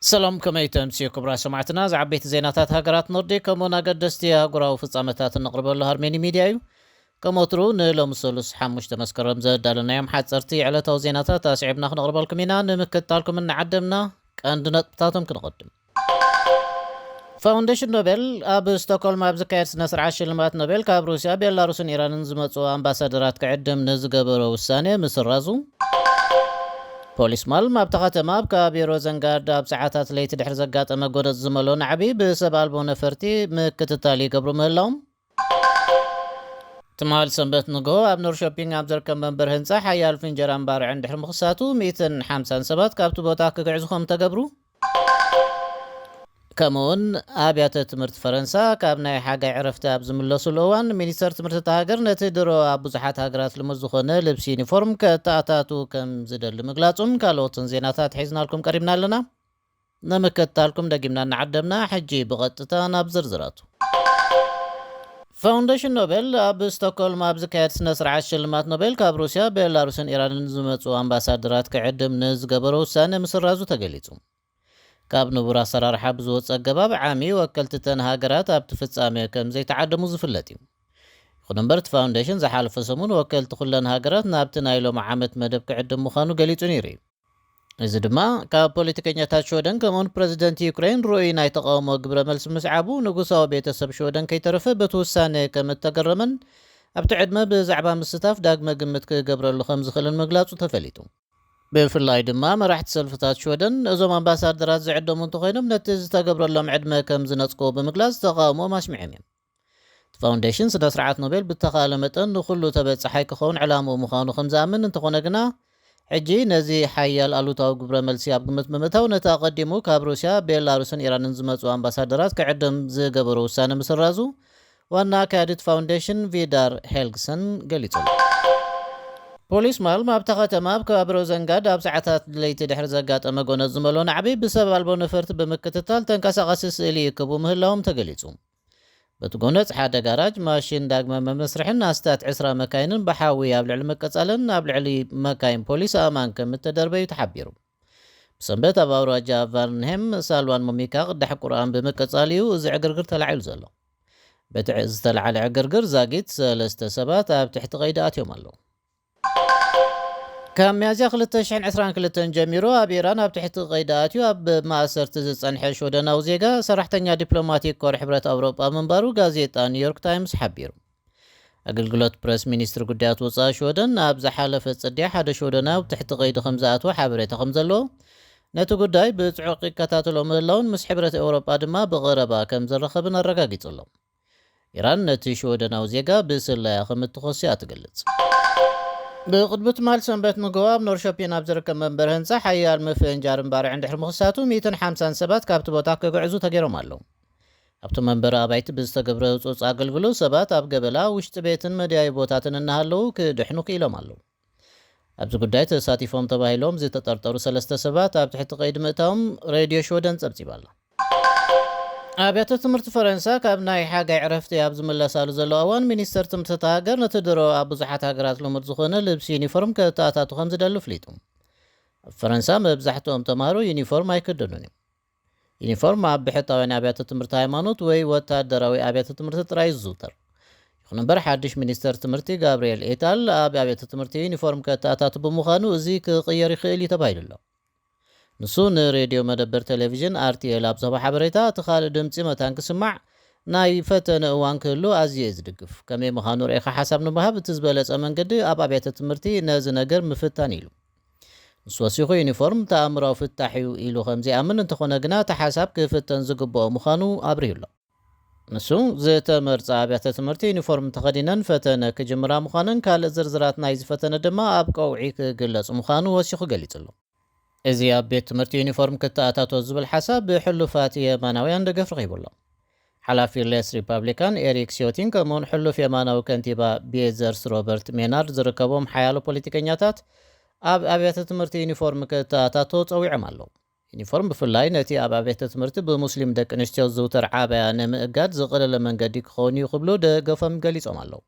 ሰላም፣ ከመይ ተምስዩ ክቡራት ሰማዕትና? ዝዓበይቲ ዜናታት ሃገራት ኖርዲክ ከምኡውን ኣገደስቲ ኣህጉራዊ ፍጻመታት እንቕርበሉ ሃርሜኒ ሚድያ እዩ። ከም ወትሩ ንሎሚ ሰሉስ ሓሙሽተ መስከረም ዘዳለናዮም ሓጸርቲ ዕለታዊ ዜናታት ኣስዒብና ክነቕርበልኩም ኢና። ንምክትታልኩም እናዓደምና ቀንዲ ነጥብታቶም ክንቐድም። ፋውንዴሽን ኖቤል ኣብ ስቶክሆልም ኣብ ዝካየድ ስነ ስርዓት ሽልማት ኖቤል ካብ ሩስያ፣ ቤላሩስን ኢራንን ዝመጹ ኣምባሳደራት ክዕድም ንዝገበሮ ውሳኔ ምስራዙ፣ ፖሊስ ማልም ኣብታ ከተማ ኣብ ከባቢ ሮዘንጋርድ ኣብ ሰዓታት ለይቲ ድሕሪ ዘጋጠመ ጎነጽ ዝመሎ ናዕቢ ብሰብ ኣልቦ ነፈርቲ ምክትታል ይገብሩ ምህላዎም፣ ትማል ሰንበት ንግሆ ኣብ ኖርሾፒንግ ኣብ ዝርከብ መንበር ህንጻ ሓያል ፍንጀራን ባርዕን ድሕሪ ምኽሳቱ፣ ሚእትን ሓምሳን ሰባት ካብቲ ቦታ ክግዕዙ ከም ተገብሩ፣ ከምኡውን ኣብያተ ትምህርቲ ፈረንሳ ካብ ናይ ሓጋይ ዕረፍቲ ኣብ ዝምለሱሉ እዋን፣ ሚኒስተር ትምህርቲ እታ ሃገር ነቲ ድሮ ኣብ ብዙሓት ሃገራት ልሙድ ዝኾነ ልብሲ ዩኒፎርም ከተኣታቱ ከም ዝደሊ ምግላጹን ካልኦትን ዜናታት ሒዝናልኩም ቀሪብና ኣለና። ንምክትታልኩም ደጊምና እናዓደምና፣ ሕጂ ብቐጥታ ናብ ዝርዝራቱ። ፋውንዴሽን ኖቤል ኣብ ስቶክሆልም ኣብ ዝካየድ ስነ ስርዓት ሽልማት ኖቤል ካብ ሩስያ፣ ቤላሩስን ኢራንን ዝመጹ ኣምባሳደራት ክዕድም ንዝገበሮ ውሳነ ምስራዙ ተገሊጹ። ካብ ንቡር ኣሰራርሓ ብዝወጸ ኣገባብ ዓሚ ወከልቲ እተን ሃገራት ኣብቲ ፍጻሜ ከም ዘይተዓደሙ ዝፍለጥ እዩ። ይኹን እምበር፣ እቲ ፋውንዴሽን ዝሓለፈ ሰሙን ወከልቲ ኩለን ሃገራት ናብቲ ናይ ሎሚ ዓመት መደብ ክዕድም ምዃኑ ገሊጹ ነይሩ እዩ። እዚ ድማ ካብ ፖለቲከኛታት ሽወደን ከምኡውን ፕረዚደንት ዩክሬን ርኡይ ናይ ተቓውሞ ግብረ መልሲ ምስዓቡ፣ ንጉሳዊ ቤተሰብ ሽወደን ከይተረፈ በቲ ውሳነ ከም እተገረመን ኣብቲ ዕድመ ብዛዕባ ምስታፍ ዳግመ ግምት ክገብረሉ ከም ዝኽእልን ምግላጹ ተፈሊጡ። ብፍላይ ድማ መራሕቲ ሰልፍታት ሽወደን፣ እዞም ኣምባሳደራት ዝዕደሙ እንተኾይኖም፣ ነቲ ዝተገብረሎም ዕድመ ከም ዝነጽግዎ ብምግላጽ ተቓውሞኦም ኣስሚዖም እዮም። እቲ ፋውንዴሽን ስነ ስርዓት ኖቤል ብተኻእለ መጠን ንኹሉ ተበጻሓይ ክኸውን ዕላምኡ ምዃኑ ከም ዝኣምን፣ እንተኾነ ግና፣ ሕጂ ነዚ ሓያል ኣሉታዊ ግብረ መልሲ ኣብ ግምት ብምእታው፣ ነቲ ኣቐዲሙ ካብ ሩስያ፣ ቤላሩስን ኢራንን ዝመጹ ኣምባሳደራት ክዕድም ዝገበሮ ውሳነ ምስራዙ፣ ዋና ኣካያዲት ፋውንዴሽን ቪዳር ሄልግሰን ገሊጹ ኣሎ። ፖሊስ ማልም ኣብታ ከተማ ኣብ ከባቢ ሮዘንጋድ ኣብ ሰዓታት ለይቲ ድሕሪ ዘጋጠመ ጎነጽ ዝመሎ ናዕቢ ብሰብ ኣልቦ ነፈርቲ ብምክትታል ተንቀሳቓሲ ስእሊ ይእክቡ ምህላዎም ተገሊጹ። በቲ ጎነጽ ሓደ ጋራጅ፣ ማሽን ዳግመ መመስርሕን ኣስታት ዕስራ መካይንን ብሓዊ ኣብ ልዕሊ ምቅጻለን ኣብ ልዕሊ መካይን ፖሊስ ኣእማን ከም እተደርበዩ ተሓቢሩ። ብሰንበት ኣብ ኣውራጃ ቫርንሄም ሳልዋን ሞሚካ ቅዳሕ ቁርኣን ብምቅጻል እዩ እዚ ዕግርግር ተላዒሉ ዘሎ። በቲ ዕ-፣ ዝተላዓለ ዕግርግር ዛጊት ሰለስተ ሰባት ኣብ ትሕቲ ቀይዲ ኣትዮም ኣለዉ። ካብ ሚያዝያ ክልተ ሽሕን ዕስራን ክልተን ጀሚሩ ኣብ ኢራን ኣብ ትሕቲ ቀይዲ ኣትዩ ኣብ ማእሰርቲ ዝጸንሐ ሽወደናዊ ዜጋ፣ ሰራሕተኛ ዲፕሎማቲክ ኮር ሕብረት ኣውሮጳ ምንባሩ ጋዜጣ ኒውዮርክ ታይምስ ሓቢሩ። ኣገልግሎት ፕረስ ሚኒስትሪ ጉዳያት ወጻኢ ሽወደን ኣብ ዝሓለፈ ጽድያ ሓደ ሽወደናዊ ኣብ ትሕቲ ቀይዲ ከም ዝኣተወ ሓበሬታ ከም ዘለዎ፣ ነቲ ጉዳይ ብጽዑቕ ይከታተሎ ምህላውን ምስ ሕብረት ኤውሮጳ ድማ ብቐረባ ከም ዝራኸብን ኣረጋጊጹ ኣሎ። ኢራን ነቲ ሽወደናዊ ዜጋ ብስለያ ከም እትኸሱ እያ ትገልጽ። ብቕድሚ ትማል ሰንበት ንግሆ ኣብ ኖርሾፒን ኣብ ዝርከብ መንበሪ ህንጻ ሓያል ምፍንጃርን ባርዕን ድሕሪ ምኽሳቱ፣ ሚእትን ሓምሳን ሰባት ካብቲ ቦታ ክግዕዙ ተገይሮም ኣለዉ። ኣብቲ መንበሪ ኣባይቲ ብዝተገብረ ህጹጽ ኣገልግሎት ሰባት ኣብ ገበላ፣ ውሽጢ ቤትን መድያይቦታትን እናሃለዉ ክድሕኑ ክኢሎም ኣለዉ። ኣብዚ ጉዳይ ተሳቲፎም ተባሂሎም ዝተጠርጠሩ ሰለስተ ሰባት ኣብ ትሕቲ ቀይዲ ምእታዎም ሬድዮ ሽወደን ጸብጺባ ኣላ። ኣብያተ ትምህርቲ ፈረንሳ ካብ ናይ ሓጋይ ዕረፍቲ ኣብ ዝምለሳሉ ዘሎ እዋን፣ ሚኒስተር ትምህርቲ እታ ሃገር ነቲ ድሮ ኣብ ብዙሓት ሃገራት ልሙድ ዝኾነ ልብሲ ዩኒፎርም ከተኣታቱ ከም ዝደሊ ኣፍሊጡ። ኣብ ፈረንሳ መብዛሕትኦም ተማሃሮ ዩኒፎርም ኣይክደኑን እዮም። ዩኒፎርም ኣብ ብሕታውያን ኣብያተ ትምህርቲ ሃይማኖት ወይ ወታደራዊ ኣብያተ ትምህርቲ ጥራይ እዩ ዝዝውተር። ይኹን እምበር፣ ሓድሽ ሚኒስተር ትምህርቲ ጋብርኤል ኤታል ኣብ ኣብያተ ትምህርቲ ዩኒፎርም ከተኣታቱ ብምዃኑ፣ እዚ ክቕየር ይኽእል እዩ ተባሂሉ ኣሎ። ንሱ ንሬድዮ መደበር ቴሌቪዥን ኣርቲኤል ኣብ ዝሃቦ ሓበሬታ፣ እቲ ካልእ ድምጺ መታን ክስማዕ ናይ ፈተነ እዋን ክህሉ ኣዝየ እየ ዝድግፍ። ከመይ ምዃኑ ርኢኻ ሓሳብ ንምሃብ እቲ ዝበለጸ መንገዲ ኣብ ኣብያተ ትምህርቲ ነዚ ነገር ምፍታን እዩ ኢሉ። ንሱ ወሲኹ፣ ዩኒፎርም ተኣምራዊ ፍታሕ እዩ ኢሉ ከም ዘይኣምን፣ እንተኾነ ግና እቲ ሓሳብ ክፍተን ዝግብኦ ምዃኑ ኣብሪሁ ኣሎ። ንሱ፣ ዝተመርጻ ኣብያተ ትምህርቲ ዩኒፎርም ተኸዲነን ፈተነ ክጅምራ ምዃነን ካልእ ዝርዝራት ናይዚ ፈተነ ድማ ኣብ ቀውዒ ክግለጽ ምዃኑ ወሲኹ ገሊጹ ኣሎ። እዚ ኣብ ቤት ትምህርቲ ዩኒፎርም ክተኣታቶ ዝብል ሓሳብ ብሕሉፋት የማናውያን ደገፍ ረኺቡ ኣሎ። ሓላፊ ሌስ ሪፓብሊካን ኤሪክ ሲዮቲን ከምኡውን ሕሉፍ የማናዊ ከንቲባ ቤዘርስ ሮበርት ሜናርድ ዝርከቦም ሓያሎ ፖለቲከኛታት ኣብ ኣብያተ ትምህርቲ ዩኒፎርም ክተኣታቶ ጸዊዖም ኣለዉ። ዩኒፎርም ብፍላይ ነቲ ኣብ ኣብያተ ትምህርቲ ብሙስሊም ደቂ ኣንስትዮ ዝዝውተር ዓባያ ንምእጋድ ዝቐለለ መንገዲ ክኸውን እዩ ክብሉ ደገፎም ገሊጾም ኣለዉ።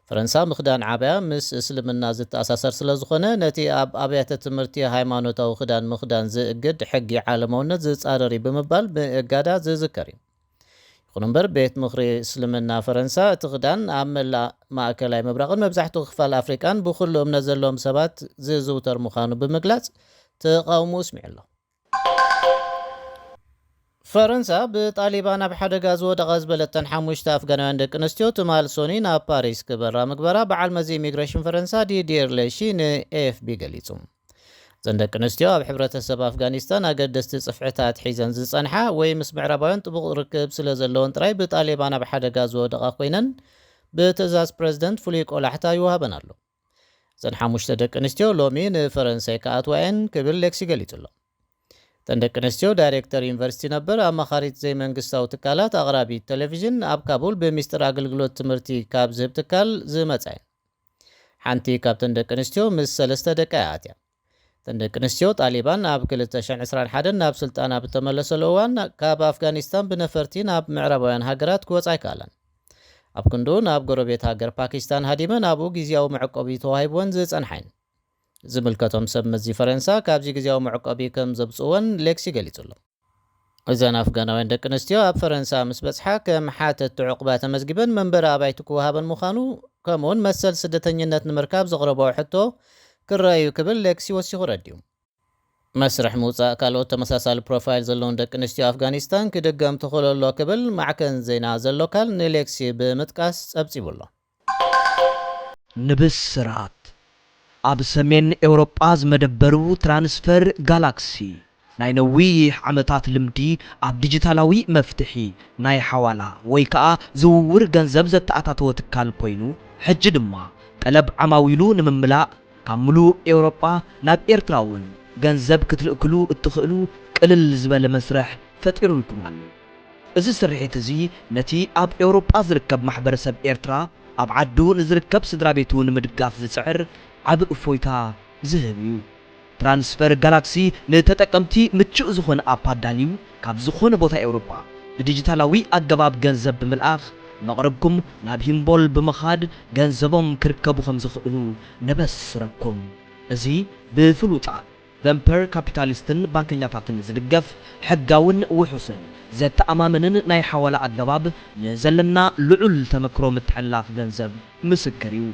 ፈረንሳ ምኽዳን ዓባያ ምስ እስልምና ዝተኣሳሰር ስለ ዝኾነ፣ ነቲ ኣብ ኣብያተ ትምህርቲ ሃይማኖታዊ ክዳን ምኽዳን ዝእግድ ሕጊ ዓለማውነት ዝጻረር እዩ ብምባል ምእጋዳ ዝዝከር እዩ። ይኹን እምበር፣ ቤት ምኽሪ እስልምና ፈረንሳ እቲ ክዳን ኣብ መላእ ማእከላይ ምብራቕን መብዛሕትኡ ክፋል ኣፍሪቃን ብኹሉ እምነት ዘለዎም ሰባት ዝዝውተር ምዃኑ ብምግላጽ ተቓውሞ ኣስሚዑ ኣሎ። ፈረንሳ ብጣሊባን ኣብ ሓደጋ ዝወደቓ ዝበለተን ሓሙሽተ ኣፍጋናውያን ደቂ ኣንስትዮ ትማል ሶኒ ናብ ፓሪስ ክበራ ምግባራ በዓል መዚ ኢሚግሬሽን ፈረንሳ ዲዲየር ሌሺ ንኤኤፍቢ ገሊጹ። እዘን ደቂ ኣንስትዮ ኣብ ሕብረተሰብ ኣፍጋኒስታን ኣገደስቲ ጽፍዕታት ሒዘን ዝጸንሓ ወይ ምስ ምዕራባውያን ጥቡቕ ርክብ ስለ ዘለወን ጥራይ ብጣሊባን ኣብ ሓደጋ ዝወደቓ ኮይነን ብትእዛዝ ፕረዚደንት ፍሉይ ቆላሕታ ይወሃበን ኣሎ። እዘን ሓሙሽተ ደቂ ኣንስትዮ ሎሚ ንፈረንሳይ ክኣትዋ እየን ክብል ሌክሲ ገሊጹ ኣሎ። እተን ደቂ ኣንስትዮ ዳይሬክተር ዩኒቨርሲቲ ነበር፣ ኣማኻሪት ዘይመንግስታዊ ትካላት፣ ኣቕራቢት ቴሌቪዥን፣ ኣብ ካቡል ብሚስጥር ኣገልግሎት ትምህርቲ ካብ ዝህብ ትካል ዝመጻ እየን። ሓንቲ ካብተን ደቂ ኣንስትዮ ምስ ሰለስተ ደቃ እያ ኣትያ። እተን ደቂ ኣንስትዮ ጣሊባን ኣብ ክልተ ሽሕን ዕስራን ሓደን ናብ ስልጣን ኣብ እተመለሰሉ እዋን ካብ ኣፍጋኒስታን ብነፈርቲ ናብ ምዕራባውያን ሃገራት ክወጻ ኣይከኣላን። ኣብ ክንድኡ ናብ ጎረቤት ሃገር ፓኪስታን ሃዲመን ኣብኡ ግዝያዊ መዕቆቢ ተዋሂብወን ዝጸንሓ እየን። ዝምልከቶም ሰብ መዚ ፈረንሳ ካብዚ ግዝያዊ መዕቆቢ ከም ዘብጽእወን ሌክሲ ገሊጹ ኣሎ። እዘን ኣፍጋናውያን ደቂ ኣንስትዮ ኣብ ፈረንሳ ምስ በጽሓ ከም ሓተቲ ዕቑባ ተመዝጊበን መንበሪ ኣባይቲ ክወሃበን ምዃኑ ከምኡውን መሰል ስደተኝነት ንምርካብ ዘቕረባኦ ሕቶ ክረኣዩ ክብል ሌክሲ ወሲኹ ረዲኡ። መስርሕ ምውጻእ ካልኦት ተመሳሳሊ ፕሮፋይል ዘለዎም ደቂ ኣንስትዮ ኣፍጋኒስታን ክድገም ተኽእሎ ኣሎ ክብል ማዕከን ዜና ዘሎካል ንሌክሲ ብምጥቃስ ጸብጺቡ ኣሎ። ንብስራት ኣብ ሰሜን ኤውሮጳ ዝመደበሩ ትራንስፈር ጋላክሲ ናይ ነዊሕ ዓመታት ልምዲ ኣብ ዲጂታላዊ መፍትሒ ናይ ሓዋላ ወይ ከኣ ዝውውር ገንዘብ ዘተኣታተወ ትካል ኮይኑ ሕጂ ድማ ጠለብ ዓማዊሉ ንምምላእ ካብ ምሉእ ኤውሮጳ ናብ ኤርትራ እውን ገንዘብ ክትልእክሉ እትኽእሉ ቅልል ዝበለ መስርሕ ፈጢሩልኩም ኣሎ። እዚ ስርሒት እዚ ነቲ ኣብ ኤውሮጳ ዝርከብ ማሕበረሰብ ኤርትራ ኣብ ዓዱ ንዝርከብ ስድራ ቤቱ ንምድጋፍ ዝጽዕር ዓቢ እፎይታ ዝህብ እዩ። ትራንስፈር ጋላክሲ ንተጠቀምቲ ምቹእ ዝኾነ ኣፕ ኣዳልዩ ካብ ዝኾነ ቦታ ኤውሮጳ ብዲጂታላዊ ኣገባብ ገንዘብ ብምልኣኽ መቕርብኩም ናብ ሂምቦል ብምኻድ ገንዘቦም ክርከቡ ከም ዝኽእሉ ነበስረኩም። እዚ ብፍሉጣት ቨምፐር ካፒታሊስትን ባንከኛታትን ዝድገፍ ሕጋውን ውሑስን ዘተኣማምንን ናይ ሓዋላ ኣገባብ ንዘለና ልዑል ተመክሮ ምትሕልላፍ ገንዘብ ምስክር እዩ።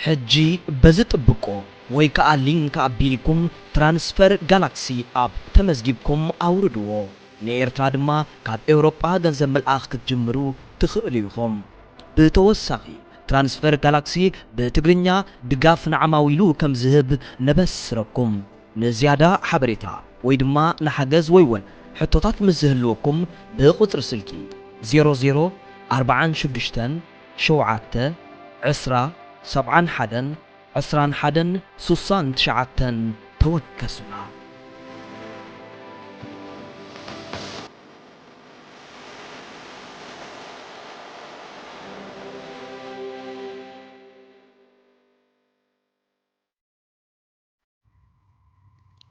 ሕጂ በዚ ጥብቆ ወይ ከኣ ሊንክ ኣቢልኩም ትራንስፈር ጋላክሲ ኣፕ ተመዝጊብኩም ኣውርድዎ። ንኤርትራ ድማ ካብ ኤውሮጳ ገንዘብ ምልኣኽ ክትጅምሩ ትኽእሉ ኢኹም። ብተወሳኺ ትራንስፈር ጋላክሲ ብትግርኛ ድጋፍ ንዓማዊሉ ከም ዝህብ ነበስረኩም። ንዝያዳ ሓበሬታ ወይ ድማ ንሓገዝ ወይ እውን ሕቶታት ምስ ዝህልወኩም ብቁጽሪ ስልኪ ዜሮ ዜሮ ኣርባዓን ሽዱሽተን ሸውዓተ ዕስራ ሰብዓን ሓደን ዕስራን ሓደን ስሳን ትሽዓተን ተወከሱና።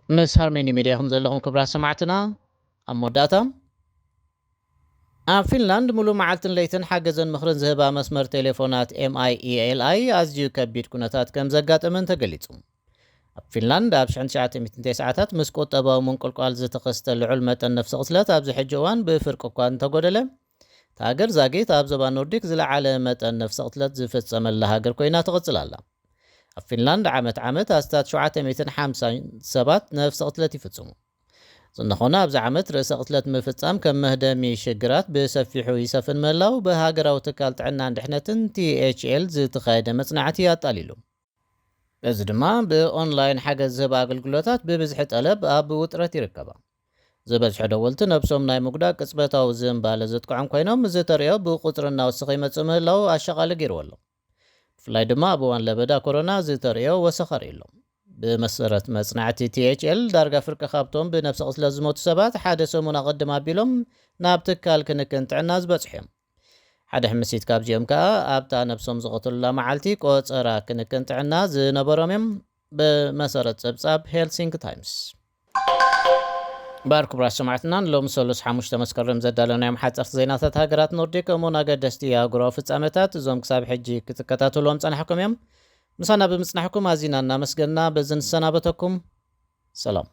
ምስ ሃርሜኒ ሚድያ ኢኹም ዘለኹም ክቡራት ሰማዕትና። ኣብ መወዳእታ ኣብ ፊንላንድ ሙሉእ መዓልትን ለይትን ሓገዘን ምኽርን ዝህባ መስመር ቴሌፎናት ኤምኣይኢኤልኣይ ኣዝዩ ከቢድ ኩነታት ከም ዘጋጠመን ተገሊጹ። ኣብ ፊንላንድ ኣብ ሽሕን ትሽዓተ ሚእትን ተስዓታት ምስ ቁጠባዊ ምንቁልቋል ዝተኸስተ ልዑል መጠን ነፍሲ ቅትለት ኣብዚ ሕጂ እዋን ብፍርቂ እኳ እንተጎደለ፣ እታ ሃገር ዛጊት ኣብ ዞባ ኖርዲክ ዝለዓለ መጠን ነፍሲ ቅትለት ዝፍጸመላ ሃገር ኮይና ትቕጽል ኣላ። ኣብ ፊንላንድ ዓመት ዓመት ኣስታት ሸውዓተ ሚእትን ሓምሳን ሰባት ነፍሲ ቅትለት ይፍጽሙ። ዝንኾነ ኣብዚ ዓመት ርእሰ ቅትለት ምፍጻም ከም መህደሚ ሽግራት ብሰፊሑ ይሰፍን ምህላው ብሃገራዊ ትካል ጥዕናን ድሕነትን ቲኤችኤል ዝተኻየደ መጽናዕቲ ኣጣሊሉ። በዚ ድማ ብኦንላይን ሓገዝ ዝህባ ኣገልግሎታት ብብዝሒ ጠለብ ኣብ ውጥረት ይርከባ። ዝበዝሑ ደወልቲ ነብሶም ናይ ምጉዳእ ቅጽበታዊ ዝንባለ ዘጥቅዖም ኮይኖም፣ እዚ ተርእዮ ብቁጽሪ እናወሰኸ ይመጽእ ምህላው ኣሻቓሊ ገይርዎ ኣሎ። ብፍላይ ድማ ኣብ እዋን ለበዳ ኮሮና ዝተርእዮ ወሰኸ ርእዩ ኣሎ። ብመሰረት መጽናዕቲ ቲኤችኤል፣ ዳርጋ ፍርቂ ካብቶም ብነብሰ ቅትለት ዝሞቱ ሰባት ሓደ ሰሙን ኣቐድም ኣቢሎም ናብ ትካል ክንክን ጥዕና ዝበጽሑ እዮም። ሓደ ሕምሲት ካብዚኦም ከኣ ኣብታ ነብሶም ዝቐተሉላ መዓልቲ ቆጸራ ክንክን ጥዕና ዝነበሮም እዮም፣ ብመሰረት ጸብጻብ ሄልሲንክ ታይምስ። እምበኣር ክቡራት ሰማዕትና፣ ንሎሚ ሰሉስ ሓሙሽተ መስከረም ዘዳለናዮም ሓጸርቲ ዜናታት ሃገራት ኖርዲክ፣ ከምኡውን ኣገደስቲ ኣህጉራዊ ፍጻመታት፣ እዞም ክሳብ ሕጂ ክትከታተልዎም ጸናሕኩም እዮም። ምሳና ብምጽናሕኩም ኣዚና እናመስገንና፣ በዚ ንሰናበተኩም። ሰላም።